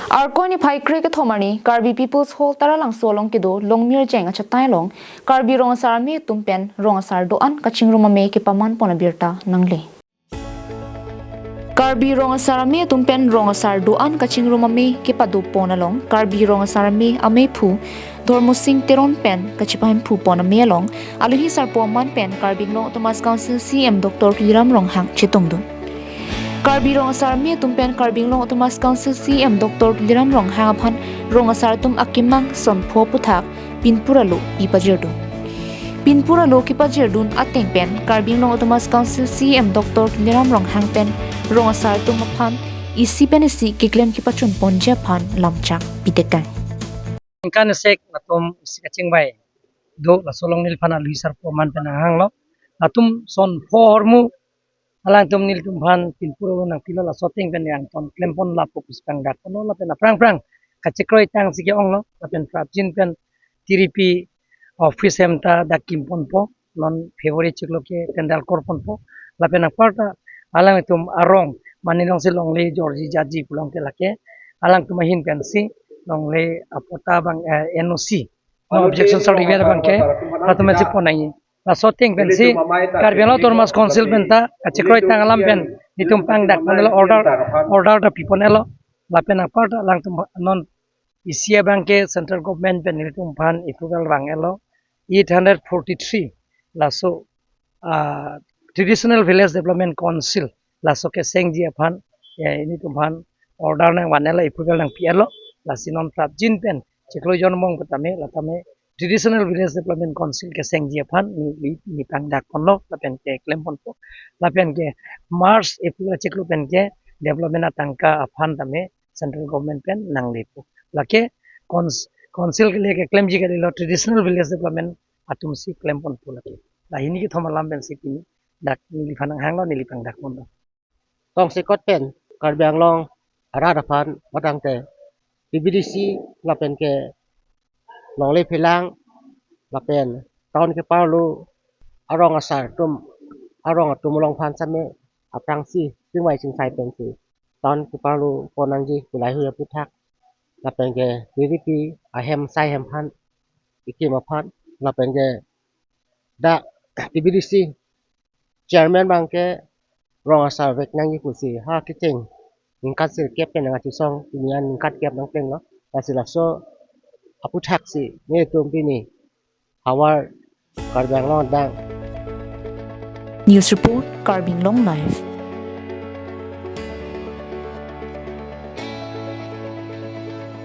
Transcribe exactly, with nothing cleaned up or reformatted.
Arkoi niphai kre kethom arni Karbi People's Hall Taralangso along kedo Longmirjeng achatai along Karbi Rong Asar Amei atum pen Rong Asar do-an kachingrum amei kepaman pon abirta nangle. Karbi Rong Asar Amei atum pen Rong Asar do-an kachingrum amei kepado pon along Karbi Rong Asar Amei ameiphu Dhormosing Teron pen kachipahemphu pon amei along alohi sarpo aman pen Karbi Anglong Autonomous Council C E M Doctor Tuliram Ronghang chetongdun. Karbi Rong Asar Amei atum pen Karbi Anglong Autonomous Council C E M Doctor Tuliram Ronghang aphan Rong Asar atum akemang son pho aphuthak pinpur alo pipajirdun. Pinpur alo kepajirdun ateng pen Karbi Anglong Autonomous Council C E M Doctor Tuliram Ronghang pen Rong Asar atum aphan isi pen isi keklem kepachun ponji aphan lamchak pitekang. Ningkan isik latum isi kachingvai do, laso along neliphan alohi sarpo aman pen nanghanglo. Latum son pho ahormu alangtum nelitum aphan pinpur alo nangpilo, laso ateng pen nangton klem pon lapu pusi pangdak ponlo lapen aphrang aphrang kachekroi tangsi ke-onglo lapen prapjin pen tiripi office hem ta dak kim ponpo, non February chiklo ke tendal kor ponpo lapen anparta alangtum arong mane nongsi longle jorji jaji pulang ke lake alangtum ahin pensi longle apatta abang, eh, N O C, no objection certificate abang ke latum pensi pon nangji. Laso ateng pensi Karbi Anglong Autonomous Council penta kachekroi tang alam pen nelitum pangdak ponlo, order, order ta pi ponlo lapen anparta alangtum non isi abang ke central government pen nelitum aphan approval vang-etlo, eight hundred forty-three laso, ah, Traditional Village Development Council laso kesengji aphan, eh, nelitum aphan order nangvan-etlo, approval nangpi-etlo. Lasi non prapjin pen chiklo jon mong petame latame Traditional Village Development Council kesengji aphan ne, ne, ne pangdak ponlo lapen keklem ponpo. Lapen ke March April achiklo pen ke development atangka aphan tame central government pen nanglepo. Lake cons-, council kele keklemji kalilo, Traditional Village Development atumsi klem ponpo lake. Lahini kethom alam pensi pini dak neliphan nanghanglo, neli pangdak ponlo. Tongsekot pen Karbi Anglong arat aphan matangte T B D C lapen ke longle phelang lapen town keparlo arong asar atum, arong atum along aphan same aphrangsi chingvai chingsai pensi town keparlo pon nangji kulai hui aphuthak lapen ke tiripi ahem sai hem aphan, ikim aphan lapen ke dak T B D C chairman abang ke rong asar vek nangji pusi ha kecheng ningkan sirkep pen nangkachesong, pini an ningkan kep nangplenglo. Lasi laso aphuthaksi netum pini havar Karbi Anglong adang. News report, Karbi Anglong Live.